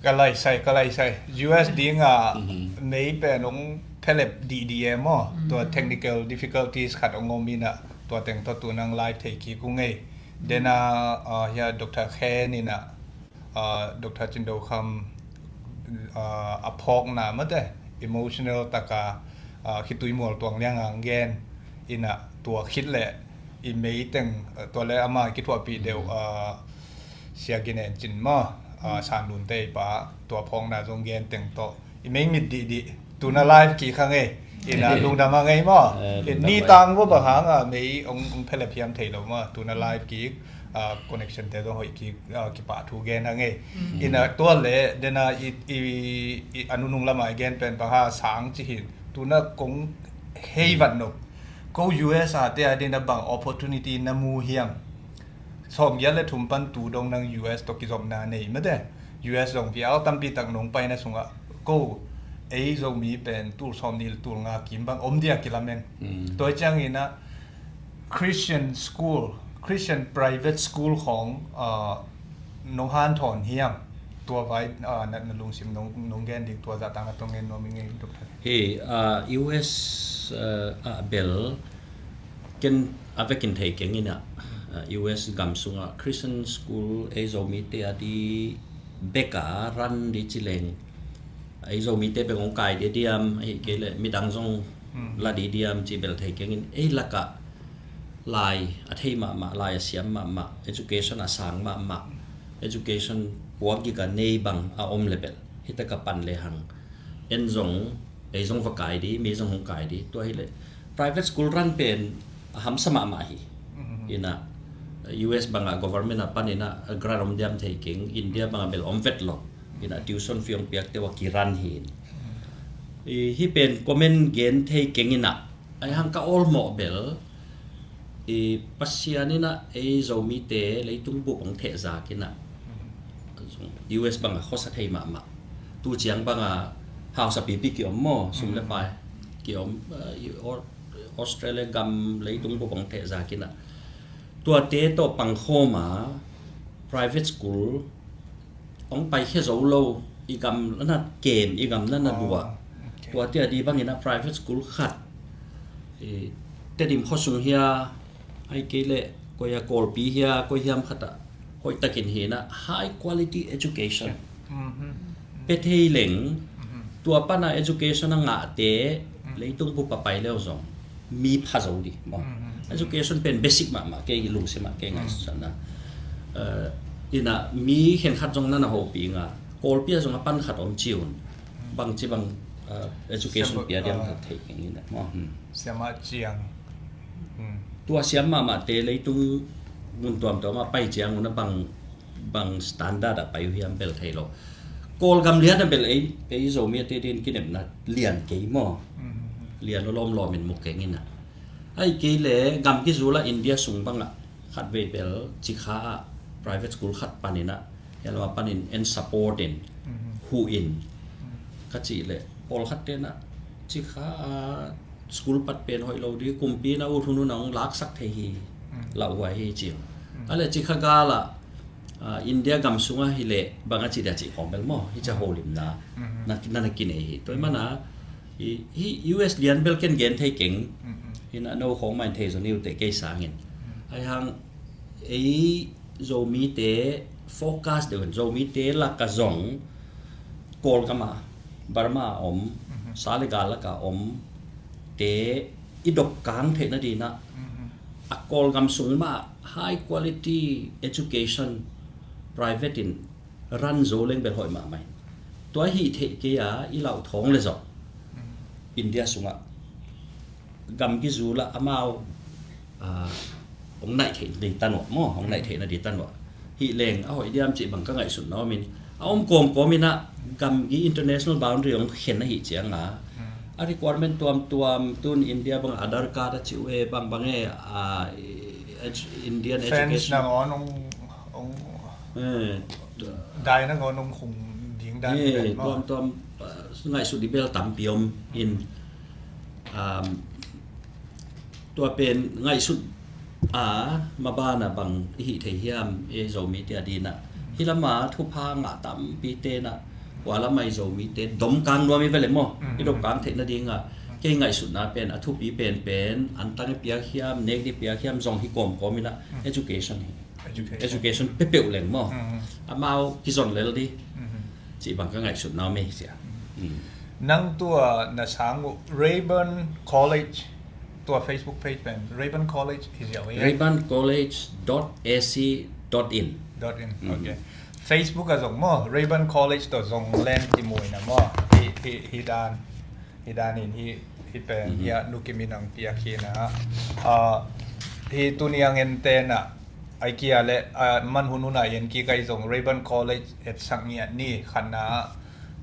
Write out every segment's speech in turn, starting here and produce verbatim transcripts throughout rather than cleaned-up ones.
Ka laisai, ka laisai. U S ding a mei pen ong phelep dihdih e maw. Tua technical difficulties khat ong om in a, tua teng tawh tu nang live thei kik ung ei. Dena, uh, hia Doctor Khen in a, uh, Doctor Cin Do Kham, uh, a phawkna mate, emotional taka, uh, khitui mual tuang liang ang gen in a, tua khit le i mei teng, uh, tua le ama kithuahpih deuh, uh, Sia Gin En Cin maw, uh, San Lun Tei pa, tua phawkna zong gen teng tawh i mei mit dihdih. Tuna live kik hang ei. Ina lungdam hang ei maw. Eh, lungdam ni hang ei. Tang bo bang hang a mei ong, ong phelep hiam thei lo maw. Tuna live kik, ah, connection te zong hoih kik, ah, kipah thu gen hang ei. Ina tua le dena i, i, i a nunung lama i gen pen bang ha sang ci hin. Tuna kong hei vat no. Ko U S a te a dena bang opportunity na mu hiam. Sawmgiat le thum pan tu dong nang U S tawh kizopna nei mate. U S zong vial tampi tak nong paina sungah ko ei Zomi pen tul sawmnih le tul nga kim bang om dia kilamen. Tua hi ciangin a Christian school, Christian private school khong, ah, nong hanthawn hiam. Tua vai, ah, na, na lungsim nong, nong gen ding tua zah tang a tong ngen nuam i ngei duk. Hi, ah, U S, ah, ah, bel ken a vekin thei keng in a, ah, U S gam sungah Christian school ei Zomite a di bek a ran di ci leng ei Zomite bek hong kai di diam, ei kei le midang zong la di diam ci bel thei keng in ei lakah lai a thei mahmah, lai a siam mahmah, education a sang mahmah, education puak gik a nei bang a om le bel hita ka pan le hang. En zong, ei zong va kai di, mi zong hong kai di, tua hi le private school ran pen a hamsa mahmah hi. Ina U S banga government a pan ina grant om diam thei keng, India banga bel om vet lo. Ina tuition fee hong piak te wa kiran hi in. I, hi pen comment gen thei keng ina, ai hang ka awlmawh bel, i, Pasian ina ei Zomite leitung bup hong theh zak ina. U S banga khosa thei mahmah. Tu ciang banga hausa pipi ki om maw, sum le pai ki om, uh, i Au-, Australia gam leitung bup hong theh zak ina. Tuate tawh pangkhawm a private school hong paikhia zo lo, i gam na kem, i gam na na luah. Tuate a di bangin a private school khat, i, Tedim khuasung hia, ai kei le koi a Kawlpi hia, koi hiam khat a hoihtakin hi na high quality education pe thei leng, tua pana education a ngahte leitung bup a pai leu zong mi pha zo di maw. Education pen basic mahmah kei lungsim ah kei ngaihsutna. Eh, ina mi khenkhat zong na na hopih nga, Kawlpi a zong a pan khat om ci un. Bangci bang, eh, education pia diam khat thei keng ina maw. Siamah ciang. Tua siam mahmahte leitung mun tuamtuam ah pai ciang un a bang bang standard a pai uh hiam bel thei lo. Kawlgam lian a bel ei, ei Zomi a te din kinepna lian kei maw. Lian lo lawmlawm in mu keng ina. Ai kei le gam kizul a India sung banga khat vei bel Cikha a private school khat pan ina, helma panin en support in, hu in, ka cih le pawlkhat tena Cikha a school pat pen hoih lo di, kumpi na ut hun hun a hong laksak thei hi, lauhuai hi cing. A le Cikha gal a, ah, India gam sungah hi le bang a ci dia cih khawng bel maw, hi ca holimna na, na, na kinei hi. Tua hi mana, hi, hi U S lian bel ken gen thei keng, hi na no khawng main thei zo niu te kei sangin. Ai hang, ei Zomite focus deuh in, Zomite laka zong Kawlgama, Burma a om, sa le gal laka om te i dok kang theihna dina a Kawlgam sung mah high quality education private in ran zo leng bel hoih mahmah in. Tua hih theih kei a i lauthawng le zawh India sungah gam kizul ah amau, ah, hong naih theih di tanuah maw, hong naih theihna di tanuah. Hih leng a hoih diam cih bang ka ngaihsutna om in, a om kawmkawm in ah gam i international boundary hong khen ahih cianga a requirement tuamtuam tun India bang Aadhaar card a cih uh e, bang bang e, ah, Indian education. Fence nangawn hong, hong, eh, dai nangawn hong khung ding dan hi ven maw. Tuamtuam, ah, ngaihsut i bel tampi om in, um, tua pen ngaihsut A, maban ah bang i hih thei hiam, i Zomite a dinah? Hih lamah thupha ngah tampi tenah, kua lamah i Zomite domkang nuam i ve le maw? I domkang theih nadingah kei ngaihsutna pen a thupi penpen, antang i piak hiam, nek i piak hiam, zong hi kawmkawm inah education hi. Education pepeuh leng maw? Amau kizon lel di. Cih bang ka ngaihsutna om ei sia. Nang tua na sang uh Rayburn College, tua Facebook page pen Rayburn College hi ziau hi. Rayburn College dot A C dot in. Dot in. Okay. Facebook a zong maw, Rayburn College tawh zong len kimuina maw? Hi, hi, hi dan. Hi danin hi, hi pen hi a nukim in ang piak hi na. Hi tuni ang en tenah ai kia le, man hun hun a en ki kai zong Rayburn College etsak ngiat ni khatna.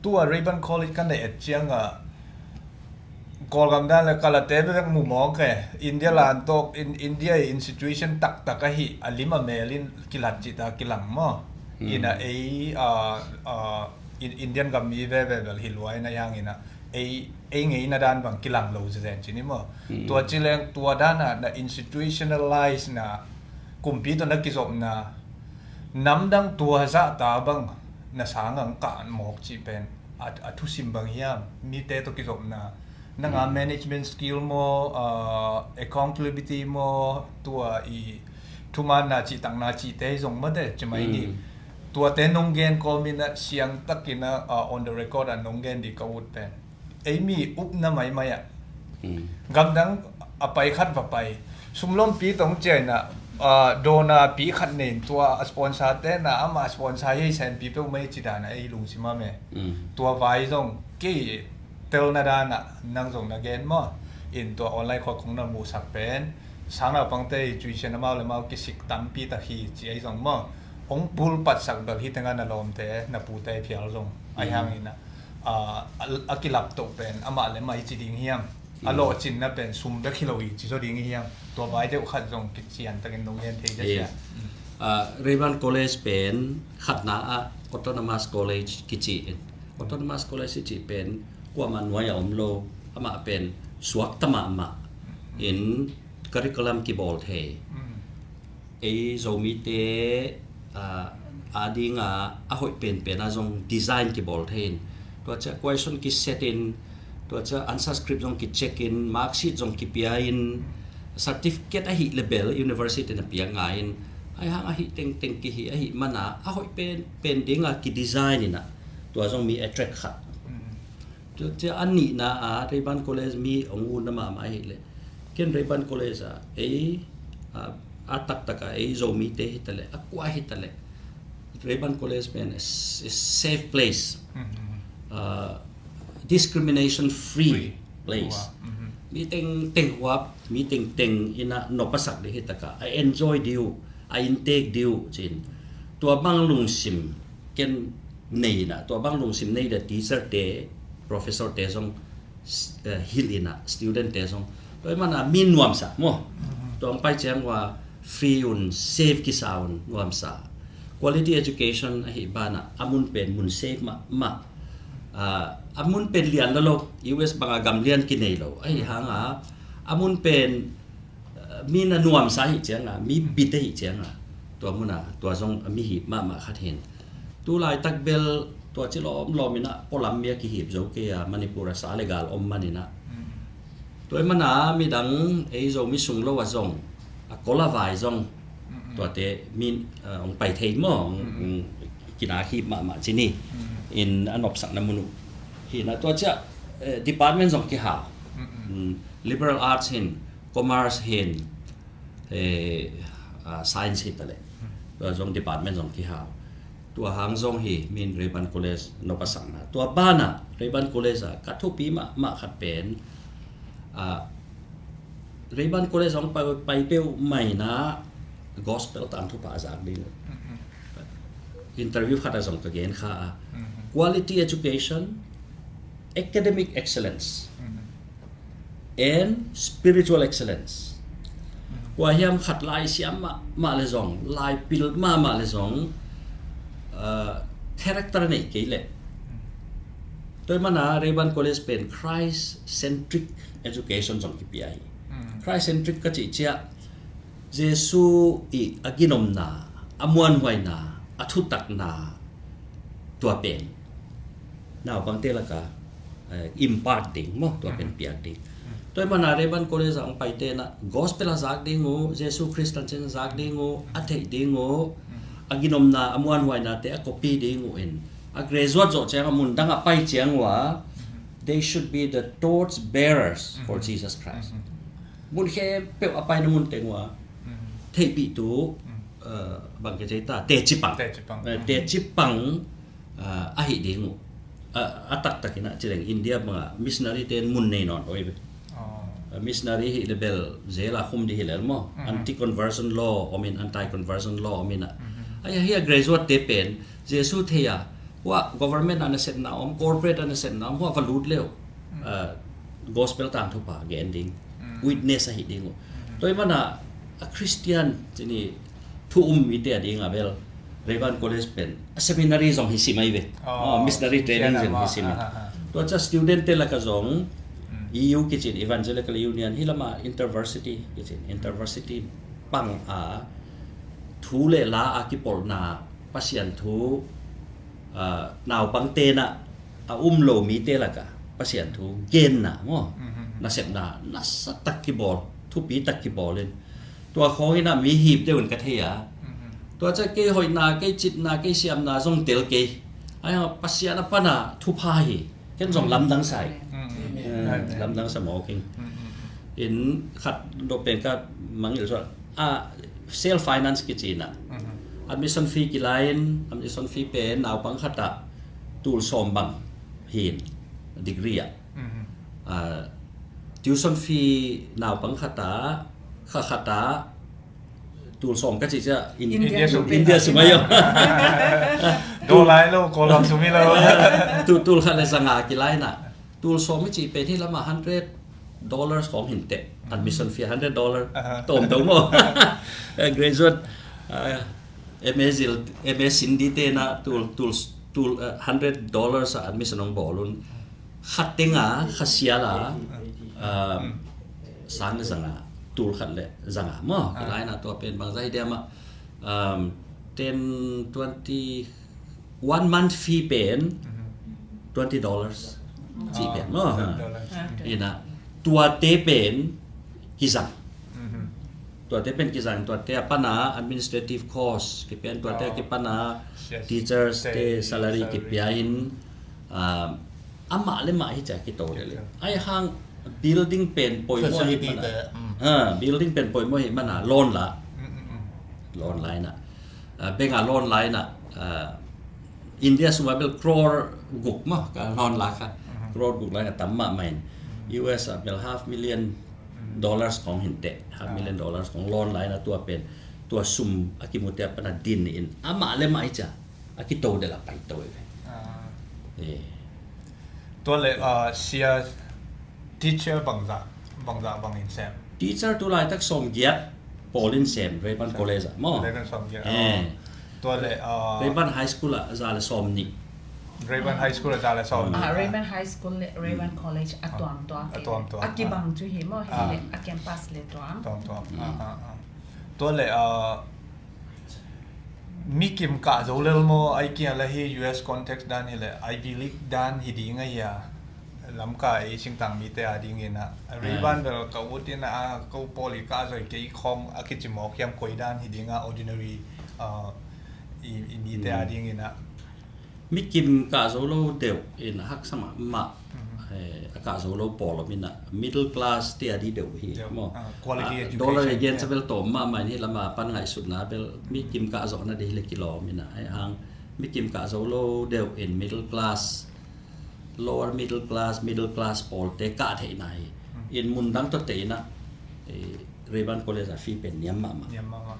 Tua Rayburn College kan na et ciangah Kawlgam dan le kalate bek mu mawk e. India lan tawk, India i institution taktak ahi a lim a mel in kilat cita kilang maw? Ina ei Indian gam mi veve bel hi luai na yang ina ei ei ngeina dan bang kilang lo zen cini maw? Tua cileng tua dana na institutionalize na kumpi tawh na kizopna namdang tua zahta bang na sangang kan mawk cih pen a thusim bang hiam? Mite tawh kizopna nanga management skill maw, accountability maw, tua i thumanna cihtakna cihte hi zong mate cimai ni. Tuate nong gen kawmin a siangtakin a on the record a nong gen di ka ut pen ei mi upna maimai ah gamdang a pai khat va pai sumlompi tong ciaina dawna pi khat nein tua a sponsor tena ama sponsor hei senpi peuh mai cidana ei lungsima me. Tua vai zong kei telna dana nang zong na gen maw? In tua online khua kong na muhsak pen sang naupangte i tuition amau le mau kisik tampi tak hi ci ei zong maw? Ong pul patsak bel hi tenga na lawmte na pute phial zong ai hangina a kilap toh pen amah le mai ci ding hiam? A lawhcinna pen sum bek hi lo i ci zaw ding hiam? Tua vai deuh khat zong kician takin nong gen thei deuh. Rayburn College pen khatna ah Autonomous College kici in. Autonomous College i cih pen kuamah nuai a om lo, amah pen suakta mahmah in curriculum kibawl thei. Ei Zomite a dinga a hoih penpen a zong design kibawl thei in. Tua ciah question kiset in, tua ciah answer script zong kicheck in, mark sheet zong kipia in, certificate ahi le bel university na piak ngai in. Ai hang ahi tengteng kihi ahi mana a hoih penpen dinga kidesign ina tua zong mi attract khat. Tua ciah a nihna a Rayburn College mi ong utna mahmah ahi le ken Rayburn College a ei a taktak a ei Zomite hi ta le a kua hi ta le Rayburn College pen a safe place, discrimination free place. Mi tengteng huap, mi tengteng ina nop a sak dih hi taka a enjoy diu, a intek diu cin. Tua bang lungsim ken nei ina, tua bang lungsim nei le teacher te, professor te zong hilh ina, student te zong tua i mana mi nuamsa maw? Tua ang pai ciang ua free un, safe kisa un, nuamsa. Quality education ahi bana a mun pen mun safe mahmah. A mun pen lian lalo, U S banga gam lian kinei lo ahi hanga a mun pen mi na nuamsa ahi cianga, mi bit ahi cianga, tua muna tua zong a mi hip mahmah khat hin. Tulaitak bel tua ci lawmlawm ina polam mi a kihip zo kei a Manipur a sa le gal om manina. Tua i mana midang ei Zomi sung lo a zong a kolavai zong tuate min ong pai thei maw? Kina hip mahmah cini in a nopsakna mun uh hina tua ciah department zong kihau. Liberal arts hin, commerce hin, science hi ta le tua zong department zong kihau. Tua hang zong hi min Rayburn College nop a sakna. Tua bana Rayburn College a ka thupi mahmah khat pen Rayburn College zong pai peuh maina gospel tangthu pah a zak ding. Interview khat a zong ka gen kha a quality education, academic excellence and spiritual excellence. Kua hiam khat lai siam mahmah le zong, lai pil mahmah le zong, character nei kei leh. Tua i mana Rayburn College pen Christ centric education zong kipia hi. Christ centric ka cih ciah Jesu i a ginomna, a muanhuaina, a thutakna tua pen naupangte laka eh, impart ding maw, tua pen piak ding. Tua i mana Rayburn College a hong paite na gospel a zak ding uh, Jesu Khrist tancin a zak ding uh, a theih ding uh, a ginomna, a muanhuainate a copy ding uh in, a graduate zawh ciang a mun dang a pai ciang uh a, they should be the torch bearers for Jesus Christ. Mun khempeuh a paina mun teng uh a theihpih tu, eh, bang ka cei ta, teci pang. Teci pang. Eh, teci pang, ah, ahi ding uh. Ah, a taktakin ah cileng India bangah missionary ten mun nei nawn oi ve. Ah, missionary hi le bel zela khum di hi lel maw. Anti-conversion law om in, anti-conversion law om in ah. Ai, hi a graduate te pen Jesu thei a, hua government a nasepna om, corporate a nasepna om, hua va lut leu. Ah, gospel tangthu pha gen ding, witness ahi ding uh. Tua i mana a Christian cini thu um mite a ding a bel Rayburn College pen a seminary zong hi sim ai ve. Oh, missionary training zong hi sim ai. Tua ca student te laka zong E U kicin, Evangelical Union, hi lama InterVarsity kicin, InterVarsity pang a thu le la a kipolhna Pasian thu, ah, naupang tenah a um lo mite laka Pasian thu genna maw, nasepna nasa tak kibawl, thupi tak kibawl in, tua khawng inah mi hip deuh in ka thei a. Tua ciah kei hoihna, kei citna, kei siamna zong tel kei. Ai hang Pasian a pana thupha hi. Ken zong lamdang sa hi. Lamdang sa mawk in. In khat dawh pen ka mangngilh suah a, self finance kici inah admission fee kilai in, admission fee pen naupang khatah tul sawm bang hi in, degree ah. Ah, tuition fee naupang khatah, kha khatah tul sawm ka cih ciah India sum, India sum ahi aw. Tul lai lo, Kawlgam sum hi lo. Tul khat le zanga kilai inah. Tul sawm i cih pen hi lamah hundred dollars khawng hi inteh. Admission fee hundred dollar. Tawm to maw. Graduate, ah, M A zil, M A sin ding tenah tul, tul, tul, ah, hundred dollars a admission hong bawl un. Khat tenga, kha siala, ah, sang le zanga, tul khat le zanga maw. Kilai inah tua pen bangzah hi diam ah, um, ten, twenty, one month fee pen twenty dollars. Cih pen maw. Inah tuate pen kizang. Tuate pen kizang, tuate a pana administrative cost kipian, tuate a kipana teachers te salary kipia in, ah, amah le mah hi cia kito le le. Ai hang building pen poimawh hi mana. Ha, building pen poimawh hi mana loan la. Loan la inah. Ah, bank a loan la inah, ah, India sum a bel crore guk maw, ka loan la kha. Crore guk la inah tam mahmah in. U S a bel half million dollars khawng hi inteh. Half million dollars khawng loan la inah tua pen, tua sum a kimute a pana din in amah le mah hi cia a kito del a paito hi ve. Tua le, ah, sia teacher bangzah, bangzah bangin sem? Teacher tu laitak sawmgiat pawl in sem, Rayburn College ah maw. Rayburn sawmgiat. Tua le, ah, Rayburn High School ah za le sawmnih. Rayburn High School ah za le sawmnih. Ah, Rayburn High School le Rayburn College a tuamtuam. A tuamtuam. A kibang cu hi maw, hi le a campus le tuam. Tuamtuam. Tua le, ah, mi kim kah zo lel maw, ai kia la hi U S context dan hi le Ivy League dan hi ding a hia. Lamka ei singtang mite a dingin ah. Rayburn bel ka ut in ah, ko pawl i kah zo i kei khawng a kici mawk hiam, koi dan hi ding a, ordinary, ah, i, i mite a dingin ah. Mi kim kah zo lo deuh in a haksa mahmah, eh, a kah zo lo pawl om in ah, middle class te a di deuh hi maw. Dollar a gen sa bel tawm mahmah in hi lama pan ngaihsutna bel mi kim kah zo na di le kilawm in ah, ai hang mi kim kah zo lo deuh in middle class, lower middle class, middle class pawl te kah theihna hi. In mun dang tawh te in ah, eh, Rayburn College a fee pen niam mahmah. Niam mahmah.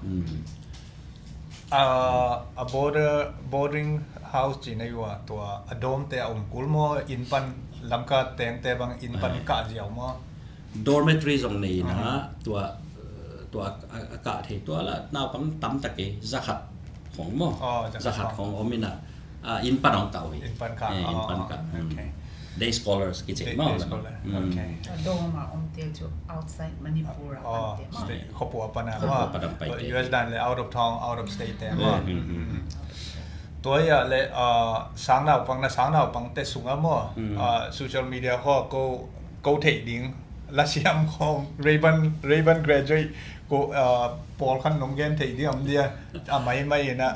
A, a boarder, boarding house ci na yu a, tua a dorm te a um kul maw, inn pan, Lamka tengte bang inn pan kah ziau maw? Dormitory zong nei na, tua, tua a, a kah thei, tua la naupang tam tak e, zakhat khong maw? Zakhat khong om in ah, inn pan ong kah uh hi. Inn pan kah. Inn pan kah. Day scholars kici. Day, maw day scholar. Mm. Okay. A dawm a omte cu outside Manipur a, oh, pante maw. State, khuapua pana maw. Khuapua pana paite. U S dan le out of town, out of state te maw. Mm, mm, mm. Tua ia le, ah, sangnaupang na sangnaupangte sungah maw. Mm. Ah, social media khaw ko, ko theih ding. Lasiam khawng, Rayburn, Rayburn graduate ko, ah, pawl khan nong gen thei ding om dia, a maimai ina.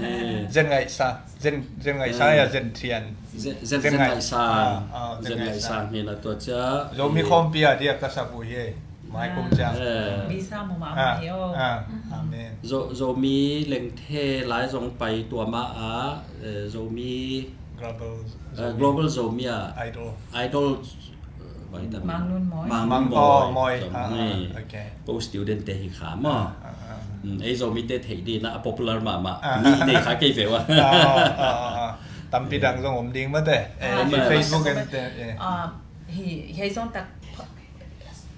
Eh. Zen Ngaih Sang, Zen, Zen Ngaih Sang, eh, ia Zen Thian. Zen, Zen, Zen Ngaih Sang. Ah, ah, Zen Ngaih Sang hi na tua cia. Zomi khawmpi a dia ka sak uh hi. Mai kum ciang. Eh. Visa mu mah mah hi aw. Ah, amen. Zo, Zomi lengthe lai zong pai tua mah a, eh, Zomi, global, eh, Zomi. Global Zomi a. Idol. Idol. Mang Nun Mawi. Mang Nun Mawi. Mawi. Ah, ah, okay. Ko student te hi kha maw. Ah, ah, ah. Mm, ei Zomi te theih ding na a popular mahmah. Ah. Ni nei kha kei ve ua. Ah, ah, ah, ah. Tampi dang zong om ding mate. Eh, ah, hi Facebook en te, eh. Ah, hi, hi zong tak,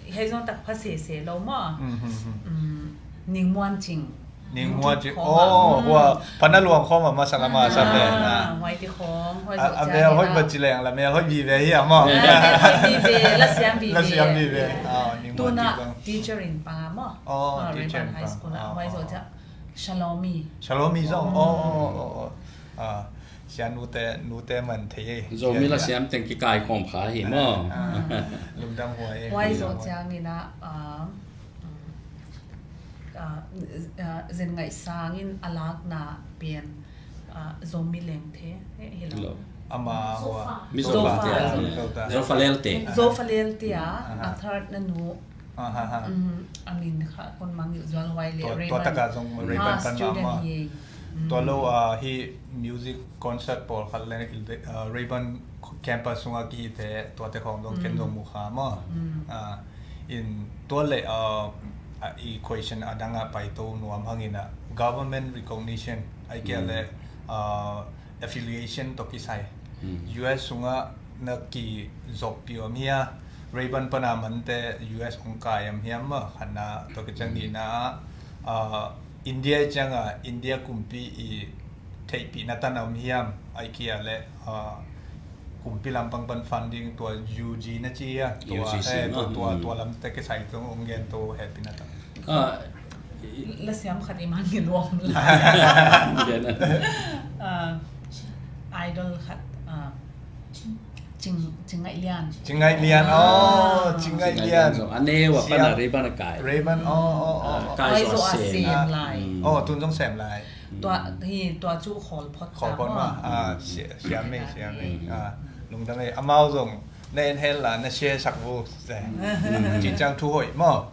hi zong tak pha sese lo maw. Mm, mm, mm. Mm, Ning Muan Cing. Ning Muan Cing. Oh, hua, pana luang khawm a masa lama sa pen. Ah, huai ti khawng, huai zo cia. A mel hoih ba ci leng la mel hoih vive hi a maw. Ah, mel hoih vive, lasiam vive. Lasiam vive. Ah, Ning Muan Cing. Tuna teacher in pang a maw. Oh, teacher in pang. Rayburn High School a, huai zo cia. Shalomi. Shalomi zong. Oh, oh, oh, oh. Ah, sia nute, nute man thei. Zomi lasiam teng kikai khawm kha hi maw. Ah, lungdam huai. Huai zo ciangin a, ah, ah, ah, Zen Ngaih Sang in a lakna pen, ah, Zomi lengthe, eh, hi lo. Ama hua. Mizo fa. Mizo fa. Zofa Lelte. Zofa Lelte a, a third na nu. Ah, ha, ha. Mm, a min kha kon mang zual huai le. Tua, tua Rayburn. Taka zong Rayburn pan student mama. Hi. Mm. Tua lo, ah, hi music concert pawl khat le, ah, Rayburn campus sunga kihite, tuate khawng zong ken zong mu kha maw. Mm. Ah, in tua le, ah, ah, i question a dang a paito nuam hangin a government recognition, ai kia le, ah, affiliation tawh kisai. Mm. U S sungah na kizoppi om hia, Rayburn pana mante U S hong kai om hiam maw, khatna, tua kiciang nihna, ah, India i cianga, India kumpi i theihpihna tan a om hiam, ai kia le, ah, kumpi lampang pan funding tua U G na ci hia, tua, U G C eh, tua, tua, tua lamte kisai tung ong gen tu hehpihna tan. Ah, lasiam khat i mang i luam la. Ah, idol khat, ah, Cing, Cing Ngaih Lian. Cing Ngaih Lian, oh, Cing Ngaih Lian. A neu a pana Rayburn a kai. Rayburn, oh, oh, oh. Kai zo a sem lai. Oh, tun zong sem lai. Tua, hi, tua cu khawl phot. Khawl phot ma. Ah, siam ei, siam ei. Ah, lungdam ei. Amau zong na en hen la, na share sak vu se. Cih ciang thu hoih maw.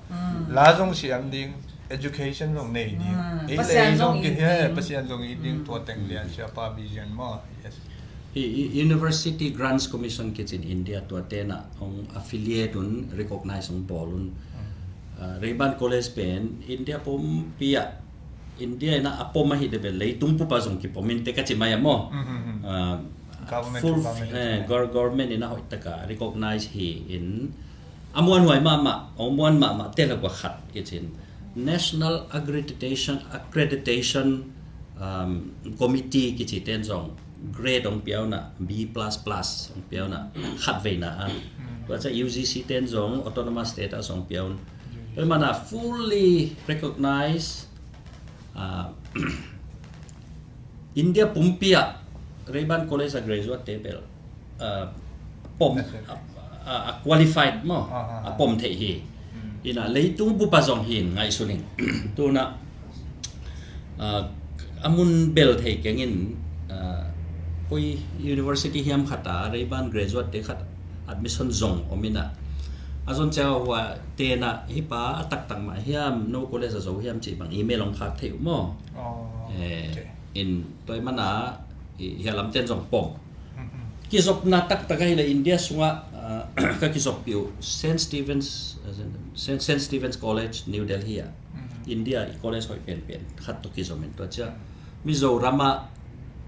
La zong siam ding, education zong nei ding. Ei le ei zong ki he, Pasian zong i ding, tua teng lian siapa vision maw. Yes. Hi, hi, University Grants Commission kicin India tua tena hong affiliate un, recognize hong bawl un. Ah, Rayburn College pen India pumpi ah, India ina a pom ahi de bel leitung pupa zong kipom in te ka ci mai a maw. Ah, government full, government, eh, gor-, government ina hoih taka recognize hi in a muanhuai mahmah, a muan mahmah te la kua khat kicin National Accreditation, Accreditation, um, Committee kici ten zong grade hong piauna B plus plus hong piauna khat veina a. Tua ca U G C ten zong autonomous state a zong piaun. Tua mana fully recognized, ah, India pumpi ah Rayburn College a graduate te bel, ah, pom, ah, ah, qualified maw, ah, ah, a pom theih hi. Ina leitung pupa zong hin ngaihsun in. Tuna, ah, a mun bel thei kengin, ah, koi university hiam khat a Rayburn graduate te khat admission zong om ina. A zon cia hua tena hi pa a taktak mah hiam, no college a zo hiam ci bang email hong khak thei uh maw. Oh, eh, okay. In tua mana, i, hia lamten zong pom. Kizopna taktak ahi le India sungah, ah, ka kizoppi uh Saint Stephen's, ah, Saint, Saint Stephen's College, New Delhi ah. India i college hoih penpen khat tawh kizom in tua cia. Mizoram ah,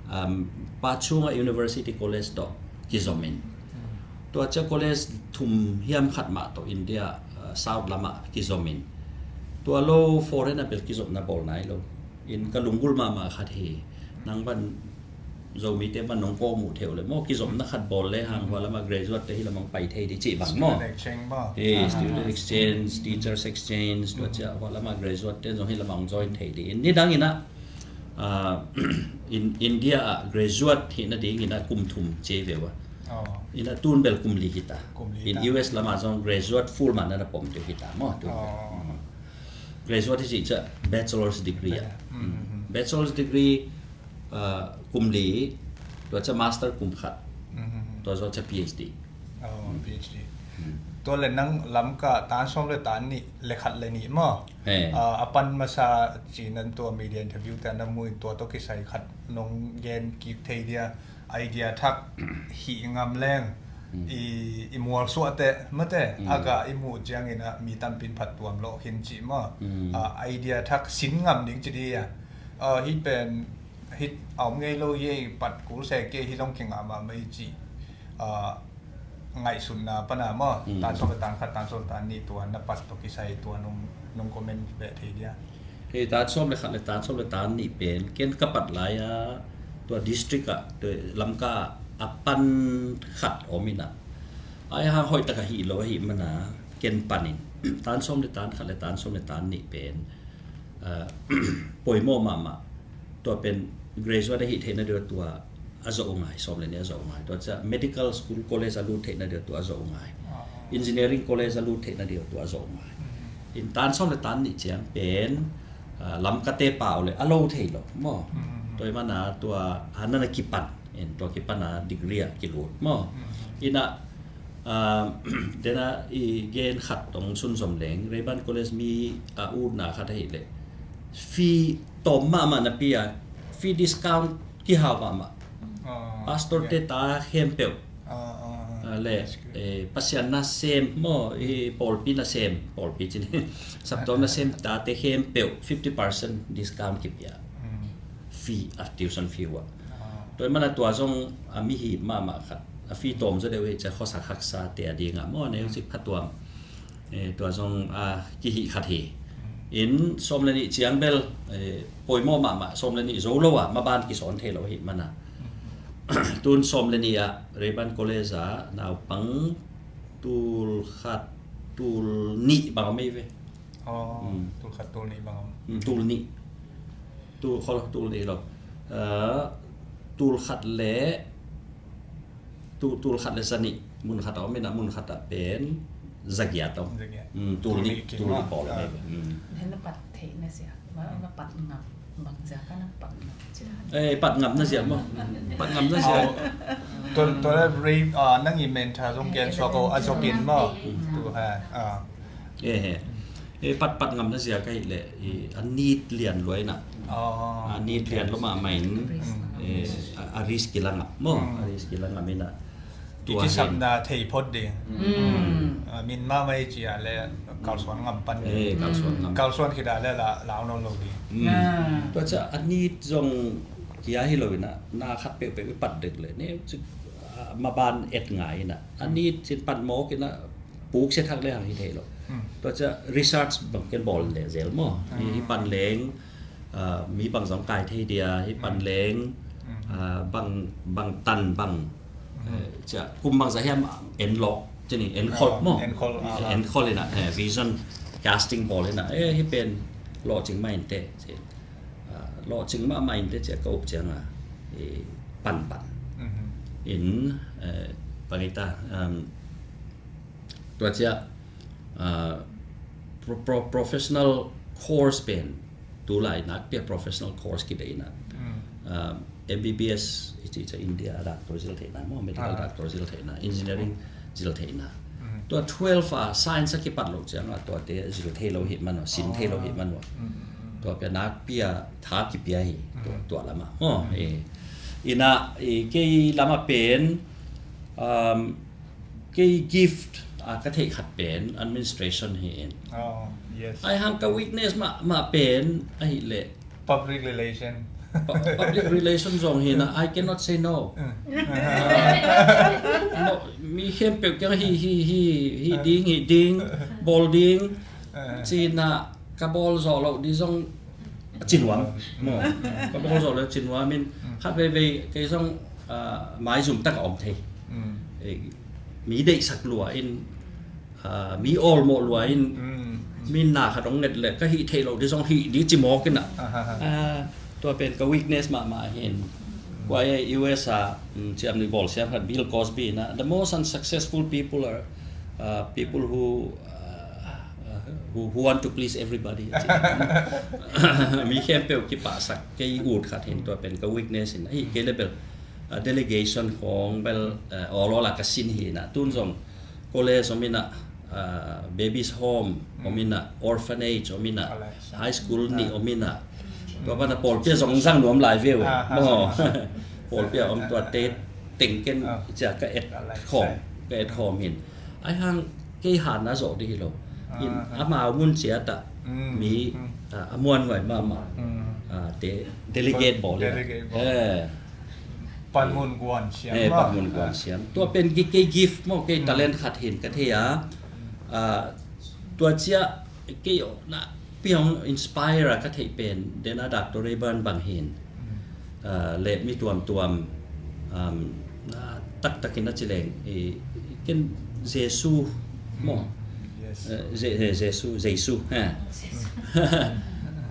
um, Pachunga University College tawh kizom in. Tua cia college thum hiam khat mah tawh India, ah, South lam ah kizom in. Tua lo foreign ah bel kizopna bawl nai lo. In ka lunggulh mahmah khat hi. Nang van Zomite man nong kawk muh theuh le maw, kizopna khat bawl le hang hua lama graduate te hi lamang pai thei ding cih bang maw. Student exchange maw. Eh, student exchange, teachers exchange, tua ciah hua lama graduate te zong hi lamang join thei ding. Nidang inah, ah, in India ah graduate hi nading inah kum thum ci ve ua. Inah tun bel kum li hi ta. In U S lamah zong graduate full mah na na pom deuh hi ta maw. Tun bel. Graduate hi cih ciah bachelor's degree ah. Bachelor's degree, ah, kum li, tua ciah master kum khat, tua zawh ciah P H D. Oh, P H D. Tua le nang Lamka tan sawm le tan nih le khat le nih maw? Ah, a pan masa ci nan tua media interview te na mu in tua tawh kisai khat nong gen kik thei dia, idea thak hih ngam leng i, i mualsuah te mate a gah i muh ciangin ah mi tampin phattuam lawh khin cih maw? Ah, idea thak sin ngam ding ci dia. Ah, hih pen hih a om ngei lo hi, ei pat kul se kei hi zong kingah mahmah hi cih, ah, ngaihsutna pana maw? Tan sawm le tan khat, tan sawm le tan nih tua na pat tawh kisai tua nong, nong comment beh thei dia. Hei, tan sawm le khat le tan sawm le tan nih pen ken ka pat lai-a tua district ah, tua Lamka ah a pan khat om inah, ai hang hoih tak a hih lo ahih mana ken panin tan sawm le tan khat le tan sawm le tan nih pen, ah, poimawh mahmah. Tua pen graduate ahih theihna deuh tua a zawh uh ngai, sawm le nih a zawh uh ngai. Tua ciah medical school, college a lut theihna deuh tua a zawh uh ngai. Engineering college a lut theihna deuh tua a zawh uh ngai. In tan sawm le tan nih ciang pen, ah, Lamkate pau le a lo thei lo maw? Tua ahih mana tua a nana kipan, in tua kipana degree ah kilut maw? Inah, ah, dena i gen khat tong sunzom leng, Rayburn College mi a utna khat ahih leh fee tawm mahmah napi a, fee discount kihau mahmah. Pastor te ta khempeuh, ah, le, eh, Pasian nasem maw, i pawlpi nasem, pawlpi cin, saptuam nasem tate khempeuh fifty percent discount kipia. Fee, a tuition fee uh ah. Tua ahih mana tua zong a mihih mahmah khat, a fee tawm zaw deuh hi ciah khuasak haksa te a dingah maw, neu cik phatuam. Eh, tua zong, ah, kihih khat hi. In sawm le nih ciang bel, eh, poimawh mahmah, sawm le nih zo lo ah maban kisawn thei lo ahih mana. Tun sawm le nih ah Rayburn College ah naupang tul khat tul nih bang om ei ve. Tul khat tul nih bang om. Tul nih. Tul, khol, tul nih lo. Ah, tul khat le, tu, tul khat le za nih, mun khat ah om inah, mun khat ah pen za giat om. Tul nih, tul nih pawl om. Hei, na pat theih na ziak, na pat ngap bang ziak a na pat ngap ci dan. Eh, pat ngap na ziak maw? Pat ngap na ziak. Tua, tua le rei, ah, nang i mentor zong gen suak o a zopin maw? Tu ha, ah. Eh, he. Eh, pat, pat ngam na ziak ahih leh, eh, a need lian lua inah. A need lian lua mahmah in, eh, a, a risk kila ngam maw? A risk kila ngam inah. Tua kisapna thei phot ding. Ah, min mahmah i ci a le kalsuan ngam pan ding. Eh, kalsuan ngam. Kalsuan khit a le la, lau nawn lo ding. Tua ciah a need zong kia hi lo inah, na khat peuhpeuh i pat dek le, ne, ah, maban et ngai inah. A need cin pat mawk inah, puk sia thak le hang hi thei lo. Tua ciah research bang ken bawl le zel maw? Hi, hi pan leng, ah, mi bang zong kai thei dia, hi pan leng, ah, bang, bang tan bang, eh, ciah kum bang za hiam en lawh, cini en khol maw? En khol, ah. En khol inah, eh, vision casting bawl inah, eh, hi pen lawhcing mah inteh, ci. Ah, lawhcing mahmah inteh ciah ka up ciang a, eh, pan pan. In, eh, bang ita, um, tua ciah, ah, pro-, pro-, professional course pen, tulai nakpi a professional course kibe inah. Ah, M B B S i ci ciah India a doctor zil theihna maw, medical doctor zil theihna, engineering zil theihna. Tua twelve a science a kipat lo ciang a tuate zil thei lo hi man ua, sin thei lo hi man ua. Tua pia nakpi a tha kipia hi, tua, tua lamah. Oh, eh. Inah, eh, kei lamah pen, um, kei gift, ah, ka theih khat pen administration hi in. Oh, yes. Ai hang ka weakness mah, mah pen ahih leh public relation. Pu-, public relation zong hi na, I cannot say no. Ah, no, mi khempeuh kiang hi, hi, hi, hi ding, hi ding, bawl ding. Ci na ka bawl zawh loh ding zong A ci nuam. Maw, ka bawl zawh le ci nuam in, khat veivei kei zong, ah, maizum tak a om thei. Eh, mi deihsak lua in, ah, mi awlmawh lua in, mi na khat hong nget le ka hih theih loh ding zong hih ding ci mawk in ah. Ah, tua pen ka weakness mahmah hi in. Kua e U S a, mm, ciam ni bawl siam khat Bill Cosby in ah, the most unsuccessful people are, uh, people who, uh, uh, who, who want to please everybody. Mi khempeuh kipahsak kei ut khat hi in, tua pen ka weakness hi in ah. Hi kei le bel, uh, delegation khawng bel, uh, awlawl a ka sin hi in ah. Tun zong college om in ah, ah, babies home om in ah, orphanage om in ah, high school nih om in ah. Tua pan a pawlpi a zong zang nuam lai ve uh. Maw, pawlpi a om tuate teng ken cia ka et khawm, ka et khawm hi in. Ahi hang kei han a zawh ding hi lo. In amau mun ciat ah mi, ah, a muanhuai mahmah, ah, te delegate bawl hi in ah. Panmun guan siam. Eh, panmun guan siam. Tua pen kei gift maw, kei talent khat hi in ka thei a. Ah, tua ciah kei na pi hong inspire a ka theih pen, den a Doctor Rayburn bang hi in. Ah, le mi tuamtuam, um, ah, taktakin a ci leng, eh, ken Jesu maw. Eh, Je-, eh, Jesu, Jesu, ha.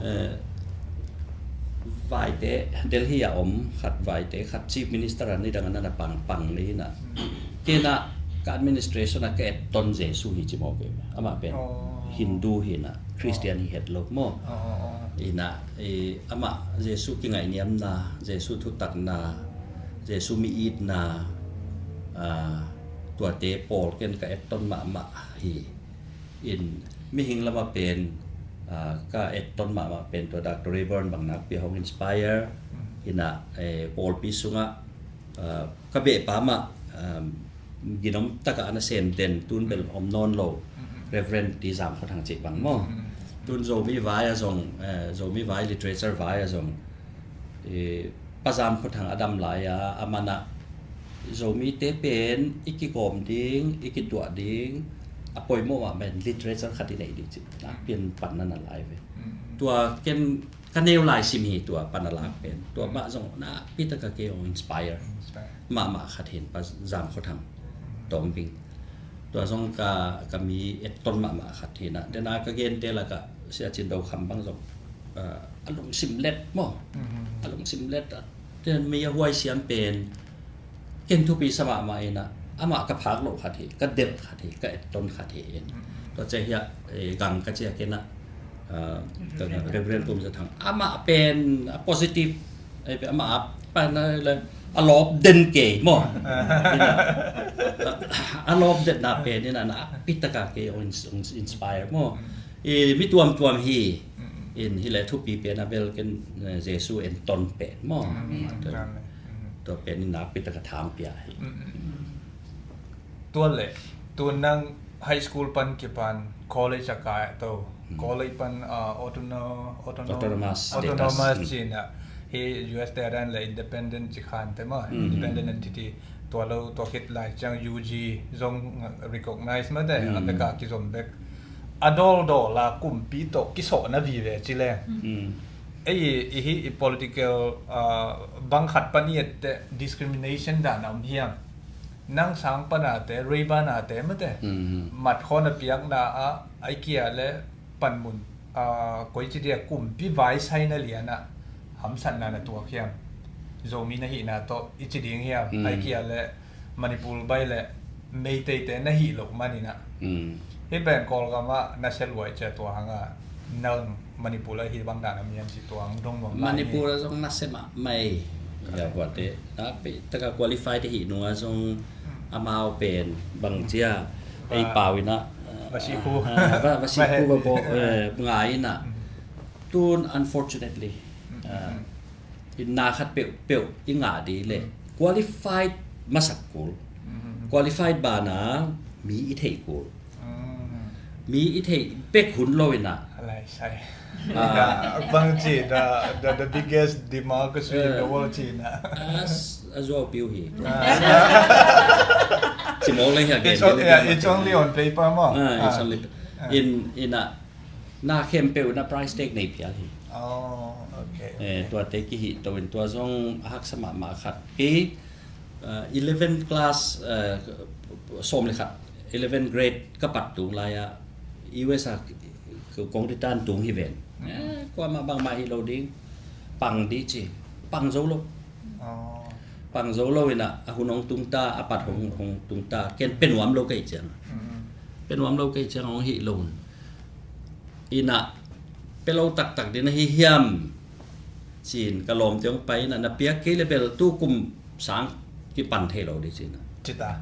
Eh, vaite, Delhi a om khat vaite, khat Chief Minister a ni dang a na pang, pang le hi in ah. Kei na ka administration a ka etton Jesu hi ci mawk e. Amah pen Hindu hi in ah, Christian hi het lo maw. Hi in ah, eh, amah Jesu kingaihniamna, Jesu thutakna, Jesu mi itna, ah, tuate pawl ken ka etton mahmah hi. In mihing lamah pen, ah, ka etton mahmah pen tua Doctor Rayburn bang nakpi hong inspire. Hi in ah, eh, pawlpi sungah, ah, ka behpa mah, ah, ginom takah a na sem den, tun bel om nawn lo, Reverend T. Zam Khua Thang cih bang maw. Tun Zomi vai a zong, eh, Zomi vai literature vai a zong, eh, Pa Zam Khua Thang a dam lai a, a man ah Zomite pen i kigawm ding, i kituah ding a poimawh mah pen literature khat i neih ding cih nakpi in pan na na lai ve. Tua ken ka neu lai sim hi tua pan a lak pen. Tua mah zong nakpi tak a kei hong inspire mahmah khat hi in, Pa Zam Khua Thang Tawng Bing. Tua zong ka, ka mi etton mahmah khat hi in ah. Den a ka gente lakah Sia Cin Do Kham bang zong, ah, a lungsim let maw. A lungsim let, ah, ten mi a huai siam pen ken thupi sa mahmah in ah, amah ka phak loh khat hi, ka delh khat hi, ka etton khat hi in. Tua ciah hiah, eh, gang ka ciah ken ah, ah, ka Reverend Pum Za Thang. Amah pen a positive, eh, amah a pan a le a lawp den kei maw. In ah, a lawp den na pen in ah, nakpi tak a kei hong ins-, hong inspire maw. I mi tuamtuam hi in, hi le thupi pen a bel ken, eh, Jesu etton pen maw. Tua pen in nakpi tak a thang pia hi. Tua le, tu nang high school pan kipan college a kai to. College pan, ah, autono-, autono-, Autonomous status. Autonomous ci in ah. Hi U S te a dan le independent ci khan te maw. Independent entity. Tua lo, tua khit lai ciang U G zong recognize mah te. A bek a kizom bek. A dawldawl a kumpi tawh kisawhna vive ci leng. Ei, i hi i political, ah, bang khat pan i et teh discrimination dan a om hiam? Nang sang pan a te, Rayburn a te mah te. Mat khawn a piakna ah, ai kia le panmun, ah, koi ci dia kumpi vai saina lian ah hamsatna na tuak hiam? Zomi na hihna tawh i ci ding hiam? Ai kia le Manipur bai le Meiteite na hih loh man in ah. Hih pen Kawlgam ah na sia luai cia tua hang a, nang Manipur ah hih bang dan a mi an ci tua hang dong nuam lai hi. Manipur ah zong na sia mahmah hi. Ya, kuate. Nakpi tak a qualified hi nung a zong amau pen bang cia. Ei pau in ah. Va si khu. Ah, va, va si khu va bo, eh, ngai in ah. Tun unfortunately, ah, i na khat peuhpeuh i ngah ding le qualified masak kul. Qualified banah mi i theih kul. Mi i theih bek hun lo in ah. Alai sai. Ah. Bang ci, the, the, the biggest democracy in the world ci in ah. A s-, a zuau piu hi. Ci mawk leng hi a gen. It's on-, yeah, it's only on paper maw. Ah, it's only in, in ah, na khempeuh na price tag nei phial hi. Oh, okay, okay. Tuate kihih to in tua zong a haksa mahmah khat. Kei eleven class, sawm le khat, eleven grade ka pat tung lai-ah U S a kong return tung hi ven. Kuamah bangmah hi lo ding. Pang di ci. Pang zo lo. Pang zo lo inah a hun hong tungta, a pat hong, hong tungta. Ken pe nuam lo ka hih ciang. Pe nuam lo ka hih ciang hong hih lo. Inah pe lo taktak ding na hi hiam? Cin ka lawmte hong pai inah na piak kei le bel tu kum sang kipan thei lo ding cin. Cita.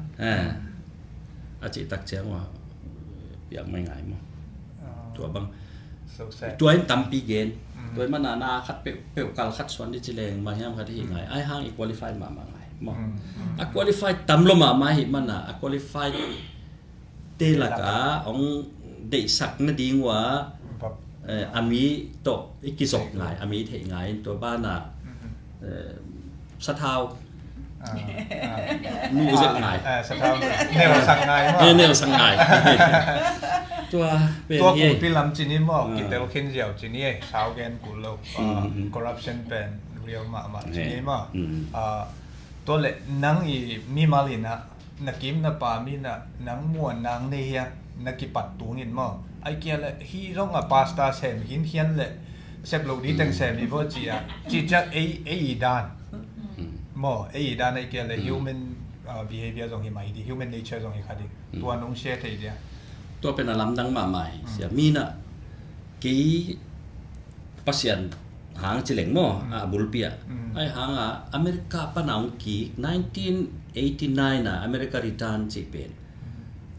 A cih tak ciang ua piak mai ngai maw? Tua bang. Tua in tampi gen. Tua in mana na khat peuh, peuh kal khat suan ding ci leng bang hiam khat hi ngai. Ai hang i qualify mahmah ngai maw? A qualify tam lo mahmah hi mana a qualify te laka hong deihsak nading ua a mi tawh i kizop ngai, a mi theih ngai in tua bana sathau nuh zet ngai. Sathau neusak ngai maw? Neusak ngai. Tua pen tua hi ei. Kumpi lam cin hi maw? Kitel khin ziau cin hi ei. Sau gen kul lo. Corruption pen real mahmah cin hi maw? Tua tua le nang i mimal inah na kim na pam inah nang muan nang nei hia na kipat tungin maw? Ai kia le hi zong a pasta sem hin hian le sep lo di teng sem hi vaw ci a ci ciak ei, ei i dan maw? Ei i dan ai kia le human behavior zong hi mai di, human nature zong hi kha di. Tua nong share thei dia. Tua pen a lamdang mahmah hi sia. Mi na kei Pasian hang ci leng maw, a bulpi ah. Ai hanga America pana hong kik nineteen eighty nine a America return ci pen.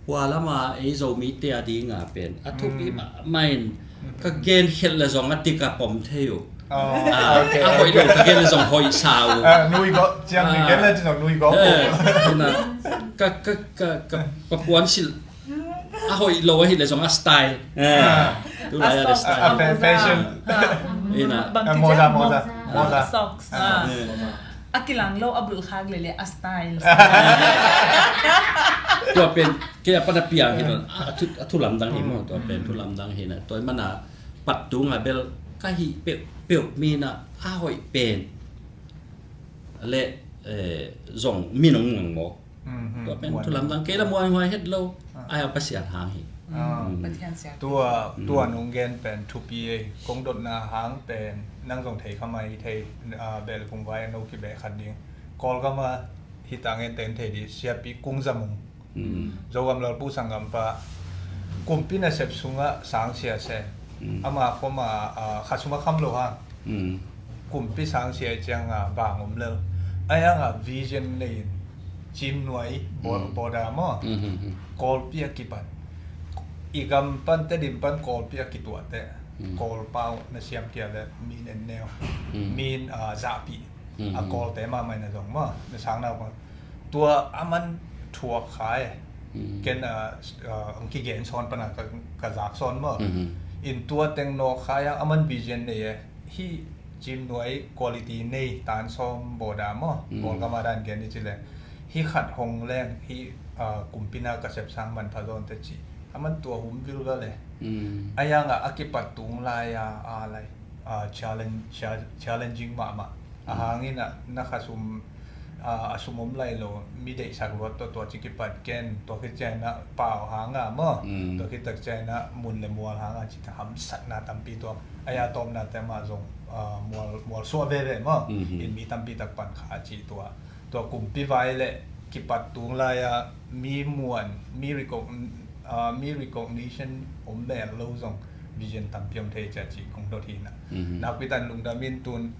Hua lama ei Zomite a dinga pen a thupi mahmah in ka gen khelh le zong a tika pom thei uh. A hoih lo ka gen le zong hoih sa uh. Nui gawh ciang ni gen le zong nui gawh. Ka, ka, ka, ka papuan silh a hoih lo ahih le zong a style. Tulai a style. Fashion. Ina. Moza, moza, moza. Socks. A kilang lo a bulh khak lele a style. Tua pen kei a pan a piang hi lo. A thu, a thu lamdang hi maw. Tua pen thu lamdang hi na. Tua mana pat tunga bel ka hih peuhpeuh mi na a hoih pen le zong mi nong ngang maw. Tua pen thu lamdang kei la muaihuai het lo. Ai a Pasian hang hi. Tua, tua nong gen pen thupi ei. Kong dotna hang pen nang zong thei kha mai thei. Bel kung vai a no kibeh khat ding. Kawlgama hita ngen ten thei di siapi kung zamung. Zogam lalpu sanggampa kumpi nasep sungah sangsia se. Ama khoma kha sungah kham lo hang. Kumpi sangsia cianga bang om lel. Ai hanga vision nei in cimnuai border maw? Kawlpi a kipan i gam pan Tedim pan Kawlpi a kituahte. Kawlpau na siam kia le min en neu, min zahpih a Kawlte mahmah na zong maw? Na sang nau tua a man thuak khai. Ken a ang kigen sawn pana ka zak sawn maw? In tua teng nawk khai a man vision nei e. Hi cimnuai quality nei tan sawm bawda maw? Kawlgama dan gen ni ci le hi khat hong leng hi. Kumpina ka sepsang manpha zawnte ci a man tua hum vilvel e. A yanga a kipat tung lai a a lai challenge, challenging mahmah. A hangin a na khasum a sum om lai lo mi deihsak luat tua tua ci kipat ken tua khit ciangin a pau hanga maw? Tua khit tak ciangin a mun le mual hanga ci ta hamsatna tampi tua a ya tawpna te mah zong mual, mual suah veve maw? In mi tampi tak pan kha ci tua tua kumpi vai le kipat tung lai a mi muan, mi recogn-, mi recognition om mel lo zong vision tampi om thei cia ci kong dot hi na. Nakpi tan lungdam in tun